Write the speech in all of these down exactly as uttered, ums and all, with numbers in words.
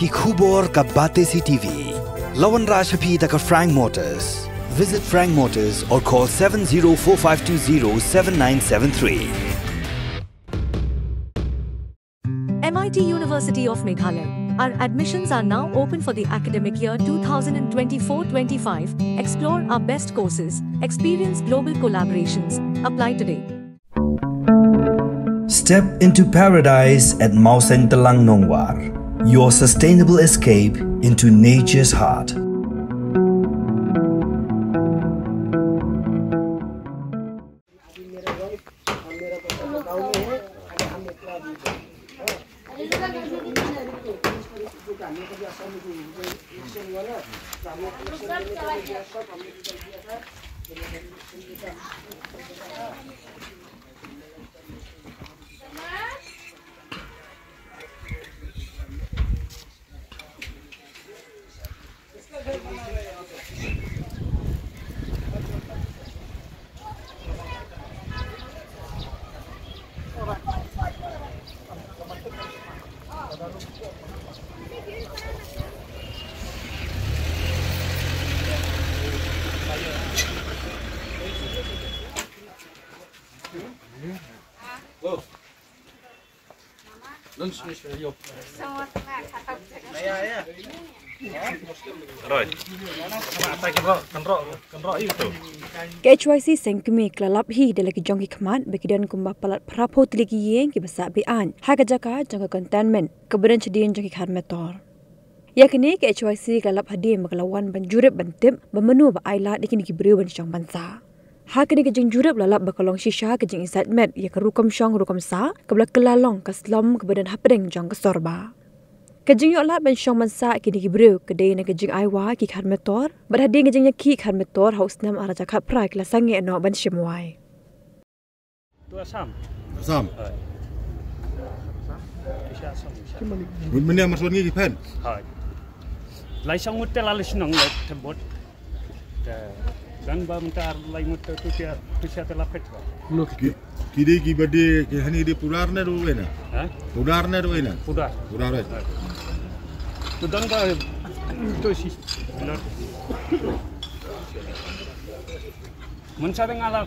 Ki khubor ka Batesi T V. La wanrah sha phi da ka Frank Motors. Visit Frank Motors or call seven zero four five two zero seven nine seven three. M I T University of Meghalaya. Our admissions are now open for the academic year two thousand twenty-four twenty-five. Explore our best courses, experience global collaborations. Apply today. Step into paradise at Mawsyntelang Nongwar, your sustainable escape into nature's heart. Ka H Y C Seng Kmie ka la lap hi da la ki jong ki khmat ba ki don kumba palat phra phew tylli ki ïing kiba sah be-aiñ ha ka jaka jong ka containment kaba don shadien jong ki khar metor. Ïa kane ka H Y C ka la lap hadien ba ka la wan ban jurip ban tip ba mano ba ai lad ïa kine ki briew ban shong ban sah. Ha kane ka jingjurip la lap ba ka long shisha ka jingïasaid met ïa ka rukom shong rukom sah kaba la kylla long ka slum kaba don hapdeng jong ka Sorba. Ka jingïoh lad ban shong ban sah kine ki briew ka dei na ka jingai wai ki khar metor bad hadien ka jingïakhih khar metor ha u snem ar hajar khatphra ki la sangeh noh ban shim wai. To Assam. Assam. Hooid. To sha Assam, sha. Myn, mynne mar shu wan ngi ki pyn? Hooid. Lai shong ngut te la leit shnong leit te bot. Te dang ba mynta ar lai ngut te tu sha, tu sha te la phet ba. Ki, ki dei kiba dei, ki hani dei Pudar ne ruh ena? Ha? Pudar ne ruh ena? Pudar. Pudar, eh. Hooid. To dang ba to shi. Mynta te nga la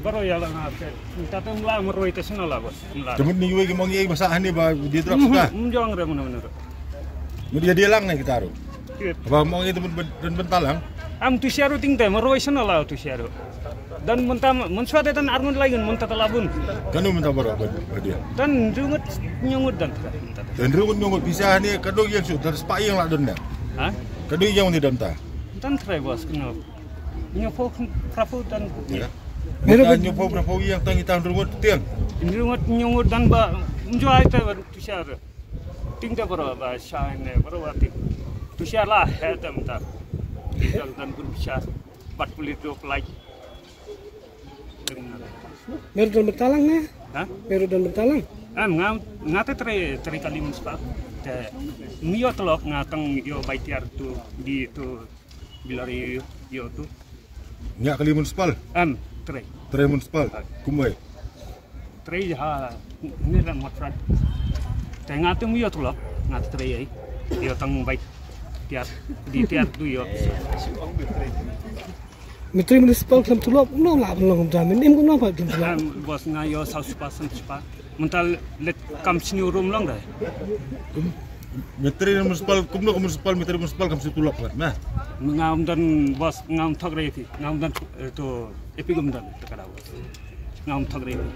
baroh ïa la nga te. Mynta te ym lah marwei te shano la bos. Ym lah. Te mut ni iwei ki mong iwei ba sah hangne ba die drop suda. Ym jong re mano mano. Mut ïa die lang ne kita ruh. Ba mong ïa te mut don bynta lang. Am tu sha ruh ting te marwei shano la tu sha ruh. Don mynta mynshuwa te don ar ngut lai ngut mynta te la bun. Kano mynta baroh ba die? Don hynriew ngut hynñiew ngut don. Don hynriew ngut hynñiew ngut pisa hangne ka dei ïa shu don spah ïa la don ne. Ha? Ka dei ïa ni don ta. Don trai bos kano. Hynñiewphew phra phew don. Ïa. Hynñiewphew phra phew ïa tang ita hynriew ngut tieng. Hynriew ngut hynñiew ngut don ba mynjur ai te ba tu sha re. Ting te baroh ba sha ne baroh ba ting. Tu sha la he te mynta. Don don bun tu sha. Bat pulit dua pelai. Meru don bynta lang ne? Ha? Meru don bynta lang. Em nga nga te trei trei kali municipal. Te ngi ïoh tylok nga tang ïoh bai tiar tu di tu bilari ïoh ïoh tu. Nga kali municipal. Em trei. Trei municipal. Ha. Kumwei. Trei ha ni ran mat ran. Te nga tu ngi ïoh tylok nga te trei ai. Ïoh tang bai tiar di tiar tu ïoh. Myntri municipal khlem tulop, kumno lah ban long kumta, mynta kumno pat khlem tulop. Em, bos nga ïoh saw spah san spah. Mynta leit kam sniew rum long dei. Myntri municipal, kumno ka municipal, myntri municipal kam sniew tulop pat, na. Nga ym don bos, nga ym thok re phi, nga ym don, eh, to, epic ym don, te ka dei bos. Nga ym thok re phi.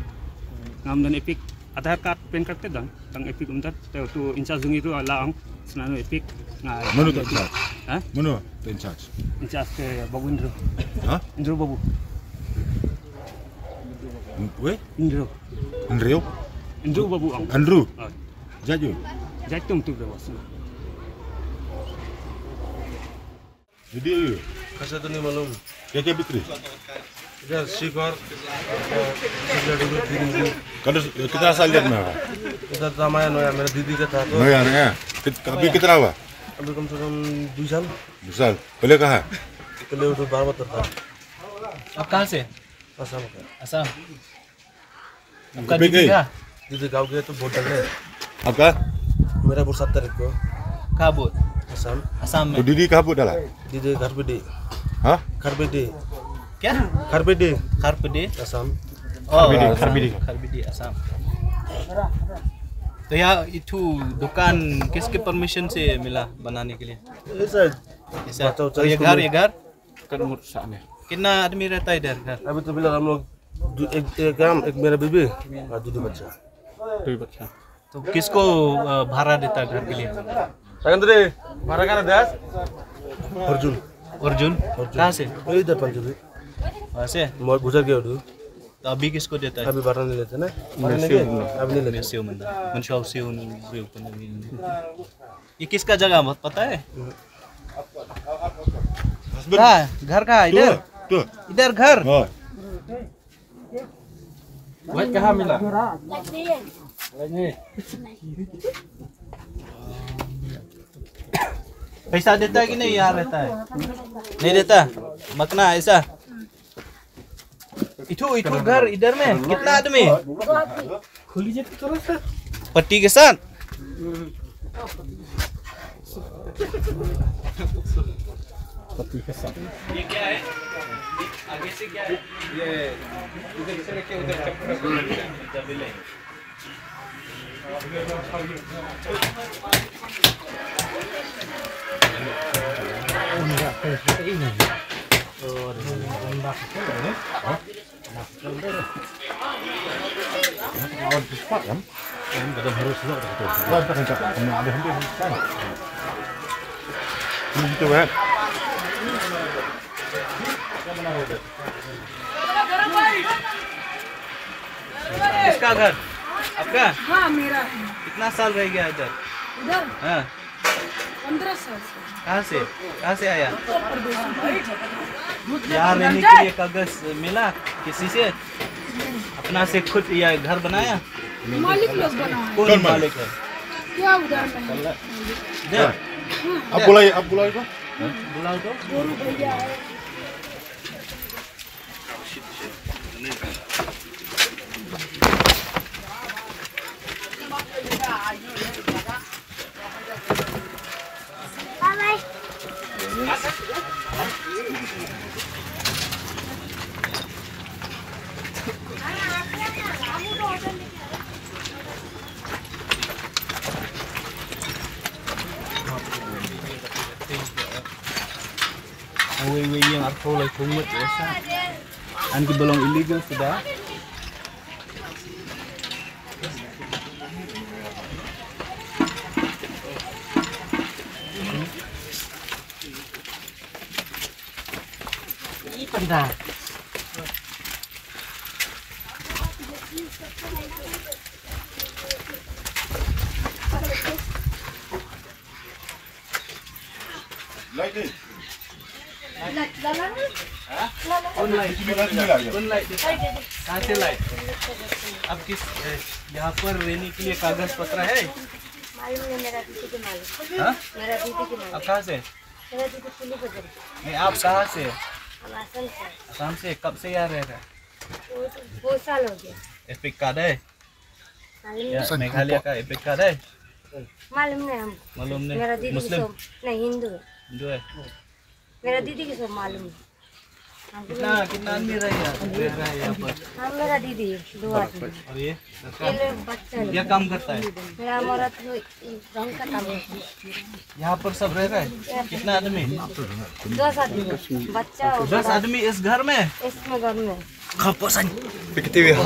Nga ym don epic, Aadhaar card, PAN card te don. Tang epic um tat, te tu in charge jong i tu la ong, sna no epic. Nga mano tu in charge? Ha? Mano tu in charge? In charge te Babu Andrew. Ha? Andrew Babu. Weh? Andrew. Andrew? Andrew Babu ong. Andrew? Oh. Jaju? Jaju tu tu bos. Didi ayu? कैसे तो नहीं मालूम। क्या क्या बिक्री? इधर शिखर, शिखर, दीदी। कल, कितना साल जब में होगा? इधर तो हमारा नया, मेरा दीदी का था तो। नया, नया। कित-, अभी कितना हुआ? अभी कम से कम दो साल। दो साल। पहले कहाँ? पहले उधर बारह पत्थर था। आप कहाँ से? असम का। असम। आपका दीदी का? दीदी गाँव गए तो बहुत डर है। आपका? मेरा बहुत सात तारीख को। कहाँ बहुत? आसाम। आसाम में। तो दीदी कहाँ बहुत डाला? दीदी घर पे दे। हाँ? घर पे दे। क्या? घर पे दे। घर पे दे? आसाम। ओ, खरबेडी, आसाम। खरबेडी। खरबेडी, आसाम। तो यहाँ इथु दुकान किसके परमिशन से मिला बनाने के लिए? ऐसा ऐसा। बताओ, तो ये इसको घर, मैं ये घर? कितना आदमी रहता है इधर घर? अभी तो फिलहाल हम लोग दो, एक, एक हम, एक मेरा बीबी और दो, दो बच्चा। दो बच्चा। तो किसको, अ, भाड़ा देता घर के लिए? भाड़ा कहाँ दे? अर्जुन। अर्जुन? अर्जुन। कहाँ से? इधर पंचदेव। वहाँ से? गुजर गया। तो अभी किसको देता है? अभी भाड़ा नहीं लेते ना। अभी नहीं लेते। ये किसका जगह, पता है? कहाँ? घर कहाँ? इधर? इधर घर? हाँ। कहाँ मिला? पैसा देता है कि नहीं? यहाँ रहता है? नहीं देता? मकना ऐसा? इथु, इथु घर, इधर में कितना आदमी? खोल लीजिए तो थोड़ा सा। पट्टी के साथ। पट्टी के साथ। ये क्या है? आगे से क्या है? ये इधर से लेके उधर तक। इसका घर आपका? हाँ, मेरा है। कितना साल रह गया इधर? इधर? हाँ। पन्द्रह साल से। कहाँ से? कहाँ से आया? उत्तर प्रदेश में। यहाँ रहने के लिए कागज मिला किसी से? अपना से खुद या घर बनाया? मालिक लोग बनाए। कौन मालिक है? क्या उधर में है? इधर? आप बुलाइए, आप बुलाइए तो। बुलाओ तो। गुरु भैया है। Wei wei ïing arphew lai phew ngut ïa sa. An ki ba long illegal suda. Ih, panda. Light नहीं। लाइट लाना है? हाँ? लाना है? कौन लाइट? इसमें लाइट नहीं आ गया। कौन लाइट देता है? कहाँ से लाइट? अब किस, ए, यहाँ पर रहने के लिए कागज पत्र है? मालूम नहीं, मेरा दीदी के मालूम। हाँ? मेरा दीदी के मालूम। आप कहाँ से? मेरा दीदी पुलिस बजर। नहीं, आप कहाँ से? हम आसाम से। आसाम से? कब से यहाँ रह रहे हैं? वो तो बहुत साल हो गया। एपिक कार्ड है? मालूम या नहीं। मेघालय का एपिक कार्ड है? मालूम नहीं हमको। मालूम नहीं। मेरा दीदी की मुस्लिम? सब, नहीं, हिंदू है। हिंदू है? मेरा दीदी की सब मालूम है। हमको कितना, नहीं। कितना आदमी रह, रह रहा है यहाँ पर? हम, मेरा दीदी, दो आदमी। और ये लड़का? ये लोग बच्चा लोग। क्या काम करता है? मेरा मरद वो रंग का काम करता है। यहाँ पर सब रह रहे हैं? कितना आदमी? दस आदमी, बच्चा और दस बड़ा। आदमी इस घर में? इसमें घर में। Kapasan. Pikir ha.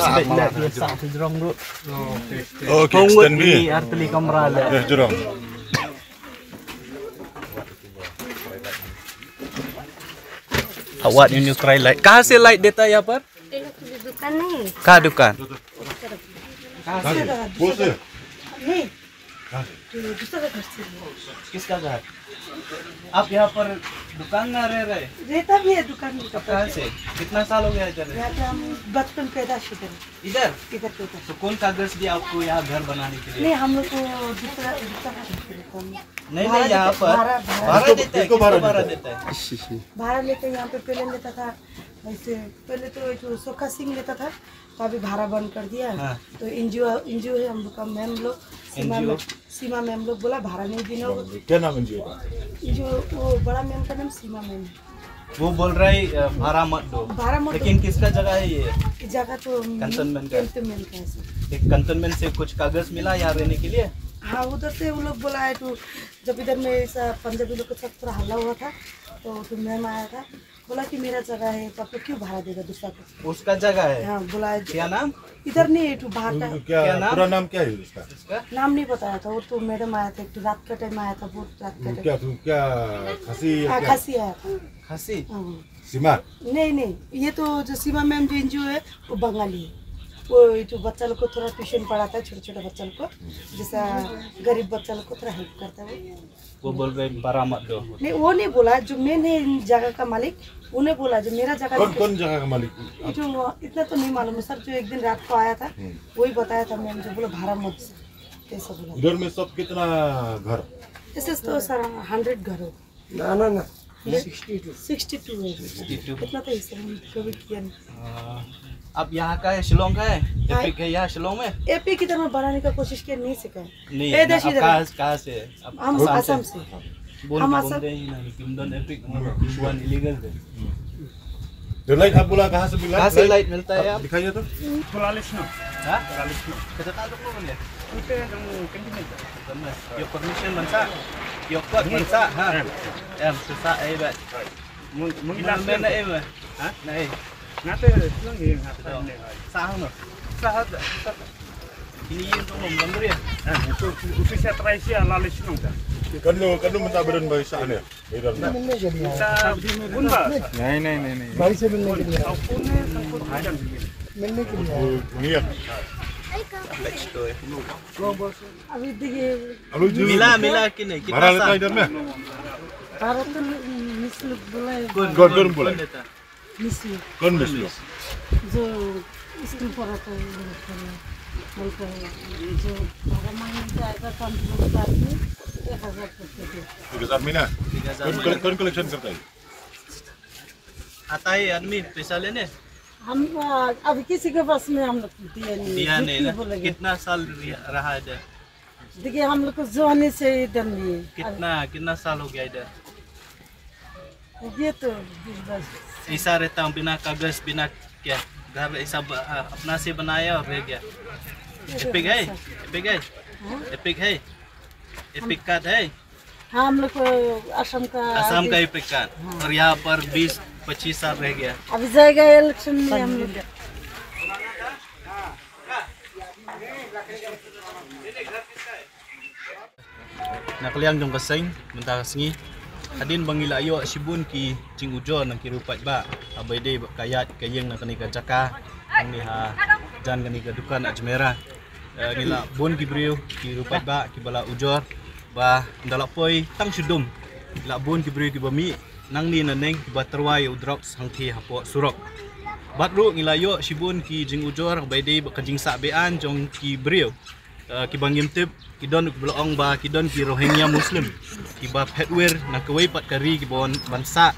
Oh, okay, extend ni. Ar teli kamra le. Ya, jurang. Awak ni, ni try light. Kahan se light deta yahan par? दुकान नहीं। कहाँ दुकान? कहाँ से? वो से? नहीं। जो दूसरा घर से। किसका घर? आप यहाँ पर दुकान ना रह रहे? रहता भी है दुकान में। कब, कहाँ से? कितना साल हो गया इधर? यहाँ पे हम बचपन पैदा से इधर। इधर? इधर पैदा। तो कौन कागज दिया आपको यहाँ घर बनाने के लिए? नहीं, हम लोग को दूसरा, दूसरा घर पे रहता हूँ। नहीं, भाड़ा नहीं, यहाँ देते, पर भाड़ा, भाड़ा। भाड़ा किसको, देता है, किसको किसको भाड़ा भाड़ा देता है? देता है? इसी, इसी। भाड़ा लेते, यहाँ पे पहले लेता था, ऐसे पहले तो एक सोखा सिंह लेता था, तो अभी भाड़ा बंद कर दिया। हाँ। तो एनजीओ एनजीओ है हम लोग का मैम लोग, सीमा एनजीओ? मैम, सीमा मैम लोग बोला भाड़ा नहीं देना होगा। क्या नाम एनजीओ का? जो वो बड़ा मैम का नाम सीमा मैम है। वो बोल रहा है, अ, भाड़ा मत दो। भाड़ा मत दो। लेकिन किसका जगह है ये? ये जगह तो कंटोनमेंट का है। कंटोनमेंट का है सर। एक कंटोनमेंट से कुछ कागज मिला यहाँ रहने के लिए? हाँ, उधर से वो लोग बोला है तो जब इधर में ऐसा पंजाबी लोग के साथ थोड़ा हल्ला हुआ था, तो फिर मैम आया था, बोला कि मेरा जगह है, तो आप लोग क्यों भाड़ा देगा दूसरा को? उसका जगह है। हाँ, बोला है। क्या नाम? इधर नहीं है, तो बाहर का। उनका क्या, क्या नाम? पूरा नाम क्या है उसका? इसका? नाम नहीं बताया था, वो तो मैडम आया था, एक तो रात का टाइम आया था, बहुत रात का वो टाइम। क्या, तुम क्या खासी या हाँ, क्या? खासी आया था। खासी? हाँ। सीमा? नहीं, नहीं, ये तो जो सीमा मैम जो एनजीओ है, वो बंगाली है। वो ये जो बच्चा लोग को थोड़ा ट्यूशन पढ़ाता है, छोटे छोटे बच्चा लोग को, जैसा गरीब बच्चा लोग को थोड़ा हेल्प करता है वो। वो बोल रहे बरामद दो। नहीं, वो नहीं बोला, जो मेन है इन जगह का मालिक, उन्हें बोला जो मेरा जगह कौन, कौन जगह का मालिक? ये जो, इतना तो नहीं मालूम है सर, जो एक दिन रात को आया था, हम्म। वही बताया था मैम, जो बोला भाड़ा मत दो, ऐसा बोला। इधर में सब कितना घर? ऐसे तो सर हंड्रेड घर हो। ना, ना, ना। सिक्सटी टू। सिक्सटी टू है। सिक्सटी टू। इतना तो हिसाब हम कभी किया नहीं। हाँ। आप यहाँ का है, शिलोंग का है? हाँ। एपिक है यहाँ शिलोंग में? एपिक इधर में बनाने का कोशिश किया, नहीं सीखा है। नहीं, ए, ना, देश आप इधर कहाँ, है। कहाँ से है? आप हम आसाम से। आसाम से। बोल, हम बोल आसाम। दे ही नहीं, तुम दोनों एपिक, हम लोग कुछ वन इलीगल थे। तो लाइट आप बोला कहाँ से मिला? कहाँ से लाइट मिलता है आप? दिखाइए तो। Kolalis no. हाँ? Kolalis no. Kita tak tahu mana. Kita yang kami minta. Yo permission man sa. Yo kot man sa. Ha. Em, sa sa ai ba. Mung mung Mung ilas men na ai ba. Ha? Na ai. Ngate lang ye ngate ne. Sa hang no. Sa ha. Ini yin tu mong bang duri. Ha, itu itu saya try sih ala lesin nong ta. Kan lu kan lu minta beren bai sa ne. Bai ran na. Minta bun ba. Nahi, nahi, nahi, nahi. भाई से मिलने के लिए। Bun ne sangkut ajan. मिलने के लिए। Iya. अभी देखिए। Alo, मिला, मिला कि नहीं? कितना साल? Bhara leta idhar mein? भारत तो मिस लोग बोला है। कौन, कौन, कौन बोला? कौन देता? मिस लोग। कौन मिस लोग? जो स्कूल पढ़ाता है, वो लोग बोला है। बोलता है, जो भाड़ा मांगने जाएगा, पाँच लोग का आदमी, एक हज़ार करके दे। एक हज़ार महीना? एक हज़ार कौन महीना। कले-, कौन कलेक्शन करता है? आता है आदमी पैसा लेने? हम, आ, अभी किसी के पास में हम लोग दिया नहीं है। दिया नहीं ना? झूठ क्यों बोलेंगे? कितना साल रिया-, रहा है इधर? देखिए, हम लोग को जवानी से इधर नहीं है। कितना, कितना साल हो गया इधर? ये तो बीस बाईस। ऐसा रहता हूँ, बिना कागज, बिना क्या, घर ऐसा ब-, आ, अपना से बनाया और रह गया। ये तो एपिक है? ऐसा। एपिक है? हाँ? एपिक है? एपिक कार्ड है? हाँ, हम लोग को असम का आसाम का आदि-, एपिक कार्ड। हाँ। और यहाँ पर बीस पच्चीस साल रह गया। अभी जाएगा इलेक्शन में हम लोग। Na ka liang jong ka seng mynta ka sngi, hadien ba ngi la ïoh shibun ki jingujor na ki riew paidbah, ha ba ïadei bad ka ïaid ka ïeng na kane ka jaka, hangne hajan kane ka dukan Ajmera. Eh, ngi la bun ki briew ki riew paidbah kiba la ujor ba ynda la poi tang shu dum, la bun ki briew kiba mih nangne naneng kiba tyrwa ïa u drugs hangthie hapoh surok. Bad ruh ngi la ïoh shibun ki jingujor ba ïadei bad ka jingsah be-aiñ jong ki briew, eh, kiba ngim tip, ki don kiba la ong ba ki don ki Rohingya Muslim kiba phet wir na kawei pat ka ri kiba wan ban sah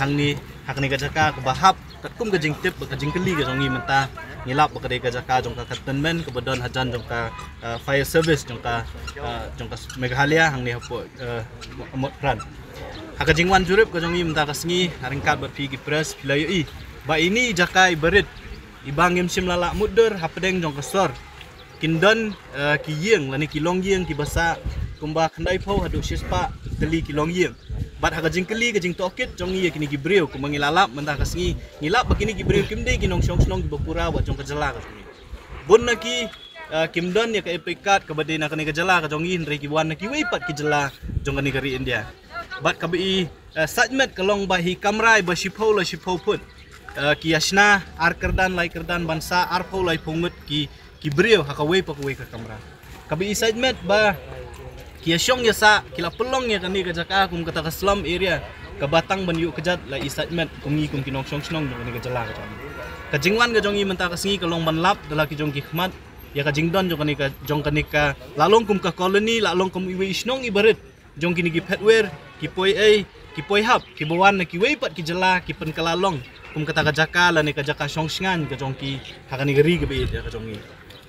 hangne ha kane ka jaka kaba hap. Katkum ka jingtip bad ka jingkylli ka jong ngi mynta, ngi lap ba ka dei ka jaka jong ka cantonment kaba don hajan jong ka, eh, fire service jong ka, eh, jong ka Meghalaya hangne hapoh, eh, Mo-, Motphran. Ha ka jingwan jurip ka jong ngi mynta ka sngi, ha ryngkat bad phi ki press, phi la ïohi ba ine i jaka iba rit, iba ngim shym la lah mutdur hapdeng jong ka sor. Kin don, eh, ki ïing lane ki longïing kiba sah kumba khyndaiphew haduh shispah tylli ki longïing. Bad ha ka jingkylli ka jingtohkit jong ngi ïa kine ki briew kumba ngi la lap mynta ka sngi, ngi lap ba kine ki briew kim dei ki nongshong shnong kiba pura wat jong ka jylla ka jong ngi. Bun na ki, eh, kim don ïa ka epic card kaba dei na kane ka jylla ka jong ngi, hynrei ki wan na kiwei pat ki jylla jong kane ka ri India. Bad kaba i, eh, site met ka long ba hi kamra iba shiphew la shiphew phut. Eh, ki ïa shna ar kyrdan lai kyrdan ban sah arphew laiphew ngut ki, ki briew ha kawei pa kawei ka kamra. Kaba i site met ba ki ïa shong ïa sah, ki la pynlong ïa kane ka jaka kum kata ka slum area kaba tang ban ïuh kjat la i site met kum ngi kum ki nongshong shnong jong kane ka jylla ka jong ngi. Ka jingwan ka jong ngi mynta ka sngi ka long ban lap da la ki jong ki khmat ïa ka jingdon jong kane ka, jong kane ka, la long kum ka colony, la long kum iwei i shnong iba rit jong kine ki phet wir, ki poi ei, ki poi hap, kiba wan na kiwei pat ki jylla ki pynkylla long kum kata ka jaka lane ka jaka shong shngaiñ ka jong ki ha kane ka ri kaba ïeit ka jong ngi.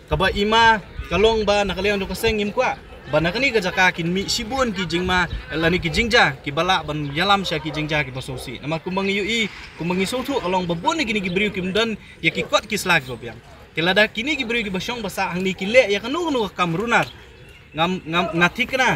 Kaba i ma ka long ba na ka liang jong ka seng ngim kwah ba na kane ka jaka kin mih shibun ki jingma lane ki jingjia kiba lah ban ïalam sha ki jingjia kiba sngewsih. Namar kumba ngi ïohi, kumba ngi sngewthuh ka long ba bun na kine ki briew kim don ïa ki kot ki sla kiba biang. Te lada kine ki briew kiba shong ba sah hangne ki leh ïa kano kano ka kam runar, ngam ngam nga thikna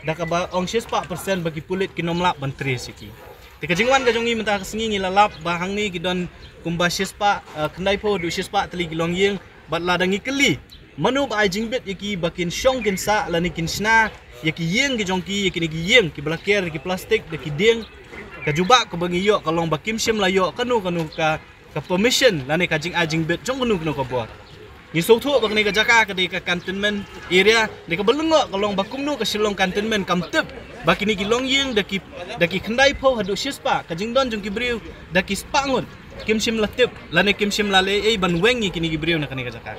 da kaba ong shispah percent ba ki pulit kin ym lah ban trei sha ki. Te ka jingwan ka jong ngi mynta ka sngi ngi la lap ba hangne ki don kumba shispah, eh, khyndai phew haduh shispah tylli ki longïing. Bad lada ngi kylli mano ba ai jingbit ïa ki ba kin shong kin sah lane kin shna ïa ki ïing ki jong ki, ïa kine ki ïing kiba la ker da ki plastik da ki dieng, ka jubab kaba ngi ïoh ka long ba kim shym la ïoh kano kano ka ka permission lane ka jingai jingbit jong kano kano ka bor. Ngi sngewthuh ba kane ka jaka ka dei ka cantonment area, dei kaba lyngngoh ka long ba kumno ka Shillong cantonment kam tip ba kine ki longïing da ki, da ki khyndai phew haduh shispah, ka jingdon jong ki briew da ki spah ngut, kim shym la tip lane kim shym la leh ei ban weng ïa kine ki briew na kane ka jaka.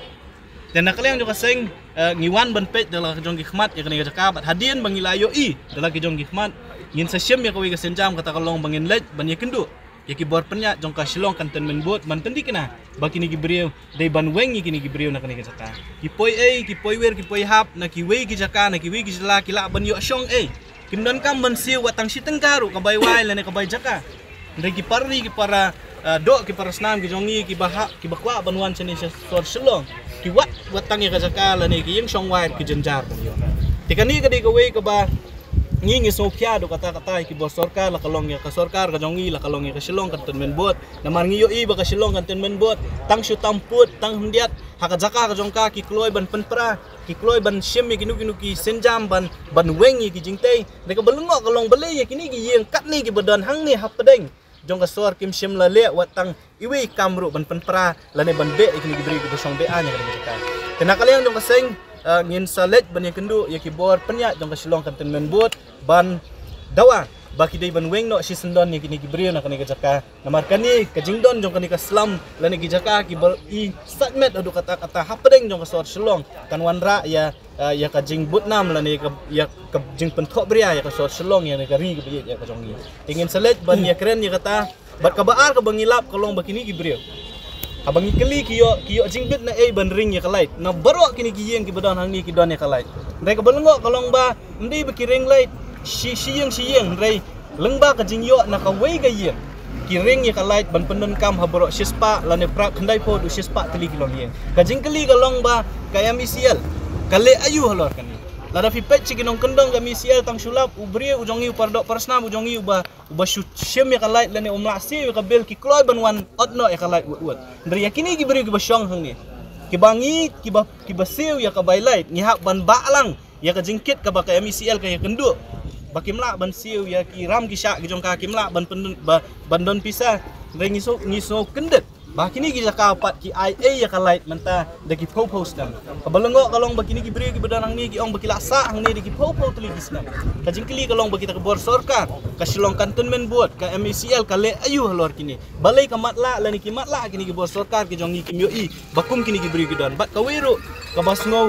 Te na ka liang jong ka seng, eh, ngi wan ban peit da la ka jong ki khmat ïa kane ka jaka, bad hadien ba ngi la ïohi da la ki jong ki khmat, ngin sa shim ïa kawei ka sienjam, kata ka long ba ngin leit ban ïakynduh ïa ki bor pynïaid jong ka Shillong Cantonment Board ban pynthikna ba kine ki briew dei ban weng ïa kine ki briew na kane ka jaka. Ki poi ei, ki poi wir, ki poi hap na kiwei ki jaka, na kiwei ki jylla, ki lah ban ïoh shong ei. Kim donkam ban siew wat tang shi tyngka ruh ka bai wai lane ka bai jaka. Hynrei ki para ri, ki para, ah, doh, ki para snam ki jong ngi kiba hap, kiba kwah ban wan shane sha sor Shillong, ki wad wat tang ïa ka jaka lane ki ïing shong wai ki jynjar. Te kane ka dei kawei kaba ngi, ngi sngewkhia haduh katta katta ïa ki bor sorkar, la ka long ïa ka sorkar ka jong ngi, la ka long ïa ka Shillong Cantonment Board. Namar ngi ïohi ba ka Shillong Cantonment Board tang shu tam pud, tang hyndiat ha ka jaka ka jong ka ki kloi ban pynpra, ki kloi ban shim ïa kino kino ki sienjam ban, ban weng ïa ki jingtei. Dei kaba lyngngoh ka long balei ïa kine ki ïing katne kiba don hangne hapdeng jong ka sor kim shym la leh wat tang iwei i kam ruh ban pynpra lane ban beh ïa kine ki briew kiba shong be-aiñ ha kane ka jaka. Te na ka liang jong ka seng, eh, ngin sa leit ban ïakynduh ïa ki bor pynïaid jong ka Shillong Cantonment Board ban dawa ba ki dei ban weng noh shisyndon ïa kine ki briew na kane ka jaka. Namar kane ka jingdon jong kane ka slum lane ki jaka kiba i sait met haduh katta katta hapdeng jong ka sor Shillong kan wanrah ïa, eh, ïa ka jingbud nam lane ka, ïa ka jingpynthohbria ïa ka sor Shillong, ïa ka ri kaba ïeit ïa ka jong ngi. Te ngin sa leit ban ïakren ïa kata. Bad kaba ar kaba ngi lap ka long ba kine ki briew, haba ngi kylli ki ïoh, ki ïoh jingbit na ei ban ring ïa ka light. Na baroh kine ki ïing kiba don hangne ki don ïa ka light. Hynrei kaba lyngngoh ka long ba ym dei ba ki ring light shi, shi ïing shi ïing, hynrei lyngba ka jingïoh na kawei ka ïing ki ring ïa ka light ban pyndonkam ha baroh shispah lane prah khyndai phew haduh shispah tylli ki longïing. Ka jingkylli ka long ba ka M E C L ka leh aïu halor kane. Lada phi peit sha ki nongkyndong ka M E C L tang shu lap u briew u jong ngi, u paradoh parasnam u jong ngi uba uba shu shim ïa ka light lane um lah siew ïa ka bill, ki kloi ban wan ot noh ïa ka light wut wut. Hynrei ïa kine ki briew kiba shong hangne, kiba ngi, kiba, kiba siew ïa ka bai light, ngi hap ban bah lang ïa ka jingkit kaba ka M E C L ka ïakynduh ba kim lah ban siew ïa ki ram ki shah ki jong ka, kim lah ban pyndon, ba, ban don pisa. Hynrei ngi sngew, ngi sngew kyndit ba kine ki jaka pat ki ai ei ïa ka light mynta da ki phew phew snem. Kaba lyngngoh ka long ba kine ki briew kiba don hangne ki ong ba ki la sah hangne da ki phew phew tylli ki snem. Ka jingkylli ka long ba kita ki bor sorkar, ka Shillong Cantonment Board, ka M E C L ka leh aïu halor kine. Balei ka matlah lane ki matlah kine ki bor sorkar ki jong ngi kim ïohi ba kum kine ki briew ki don. Bad kawei ruh kaba sngew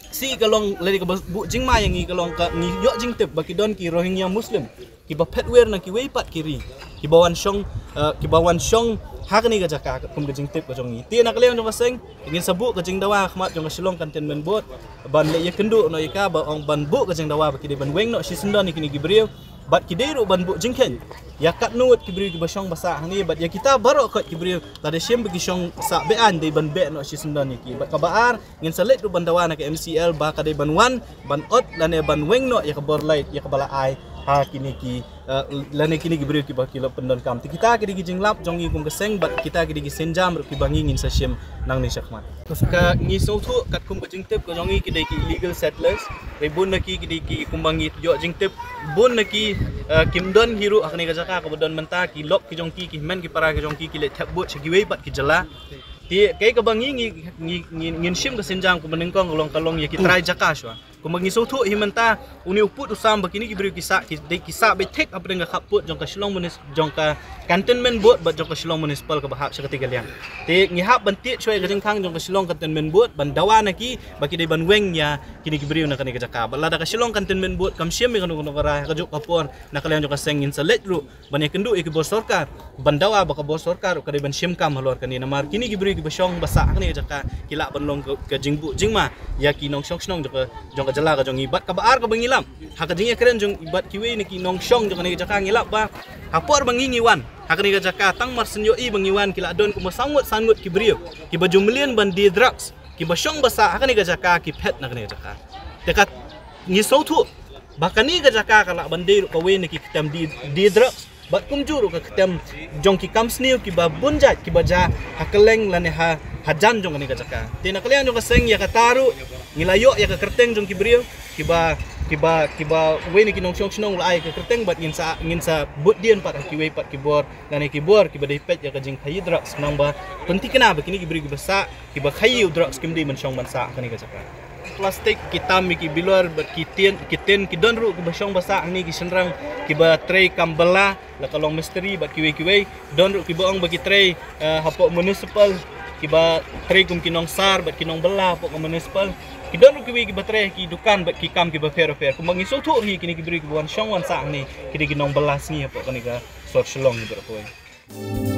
sih ka long lane kaba buh jingma ïa ngi ka long ka ngi ïoh jingtip ba ki don ki Rohingya Muslim kiba phet wir na kiwei pat ki ri, kiba wan shong, eh, kiba wan shong ha kane ka jaka kum ka jingtip ka jong ngi. Te na ka liang jong ka seng ngin sa buh ka jingdawa ha khmat jong ka Shillong Cantonment Board ban leit ïakynduh noh ïa ka, ba ong ban buh ka jingdawa ba ki dei ban weng noh shisyndon ïa kine ki briew. Bad ki dei ruh ban buh jingkheiñ ïa katno ngut ki briew kiba shong ba sah hangne, bad ïa kita baroh kot ki briew lada shim ba ki shong sah be-aiñ dei ban beh noh shisyndon ïa ki. Bad kaba ar, ngin sa leit ruh ban dawa na ka M C L ba ka dei ban wan ban ot lane ban weng noh ïa ka bor light ïa kaba la ai ha kine ki, eh, lane kine ki briew kiba ki la pyndonkam. Te kita ki dei ki jinglap jong ngi kum ka seng, bad kita ki dei ki sienjam ruh kiba ngi ngin sa shim nangne shakhmat. Ka ngi sngewthuh katkum ka jingtip ka jong ngi ki dei ki illegal settlers. Hynrei bun na ki ki dei ki kumba ngi ïoh jingtip, bun na ki, eh, kim don hi ruh ha kane ka jaka kaba don mynta, ki lok ki jong ki, ki hynmen ki para ki jong ki ki leit thep vote sha kiwei pat ki jylla. Te kaei kaba ngi, ngi, ngi, ngi, ngin shim ka sienjam kaba nyngkong ka long, ka long ïa ki trai jaka shuwa. Kumba ngi sngewthuh hi mynta, une u pud u sam ba kine ki briew ki sah, ki dei ki sah beit thik hapdeng ka khappud jong ka Shillong Munis-, jong ka Cantonment Board bad jong ka Shillong Municipal kaba hap sha katei ka liang. Te ngi hap ban tied shuwa ïa ka jingkhang jong ka Shillong Cantonment Board ban dawa na ki ba ki dei ban weng ïa kine ki briew na kane ka jaka. Bad lada ka Shillong Cantonment Board kam shim ïa kano kano ka rai ha kajuh ka por, na ka liang jong ka seng ngin sa leit ruh ban ïakynduh ïa ki bor sorkar ban dawa ba ka bor sorkar ruh ka dei ban shim kam halor kane, namar kine ki briew kiba shong ba sah ha kane ka jaka ki lah ban long ka, ka jingbuh jingma ïa ki nongshong shnong jong ka, jong ka jylla ka jong ngi. Bad kaba ar kaba ngi lap ha ka jingïakren jong i bad kiwei na ki nongshong jong kane ka jaka, ngi lap ba ha por ba ngi ngi wan ha kane ka jaka, tang mar shen ïohi ba ngi wan, ki la don kumba saw ngut san ngut ki briew kiba ju mlien ban die drugs, kiba shong ba sah ha kane ka jaka, ki phet na kane ka jaka. Te ka ngi sngewthuh ba kane ka jaka ka lah ban dei ruh kawei na ki kyntem die, die drugs bad kumjuh ruh ka kyntem jong ki kam sniew kiba bun jait kiba jia ha kylleng lane ha, hajan jong kane ka jaka. Te na ka liang jong ka seng, ïa kata ruh ngi la ïoh ïa ka kyrteng jong ki briew kiba, kiba, kiba wei na ki nongshong shnong la ai ka kyrteng bad ngin sa, ngin sa bud dien pat ha kiwei pat ki bor lane ki bor kiba dei peit ïa ka jingkhaïi drugs, khnang ba pynthikna ba kine ki briew kiba sah, kiba khaïi u drugs kim dei ban shong ban sah ha kane ka jaka. Plastik, ki tam, ki bilor bad ki tin, ki tin, ki don ruh kiba shong ba sah hangne, ki shynrang kiba trei kam bylla, la ka long mistri bad kiwei kiwei. Don ruh kiba ong ba ki trei, eh, hapoh municipal, kiba trei kum ki nongsar bad ki nongbylla hapoh ka municipal. Ki don ruh kiwei kiba trei ki dukan bad ki kam kiba pher pher. Kumba ngi sngewthuh hi, kine ki briew kiba wan shong wan sah hangne ki dei ki nongbylla sngi hapoh kane ka sor Shillong hi baroh kawei.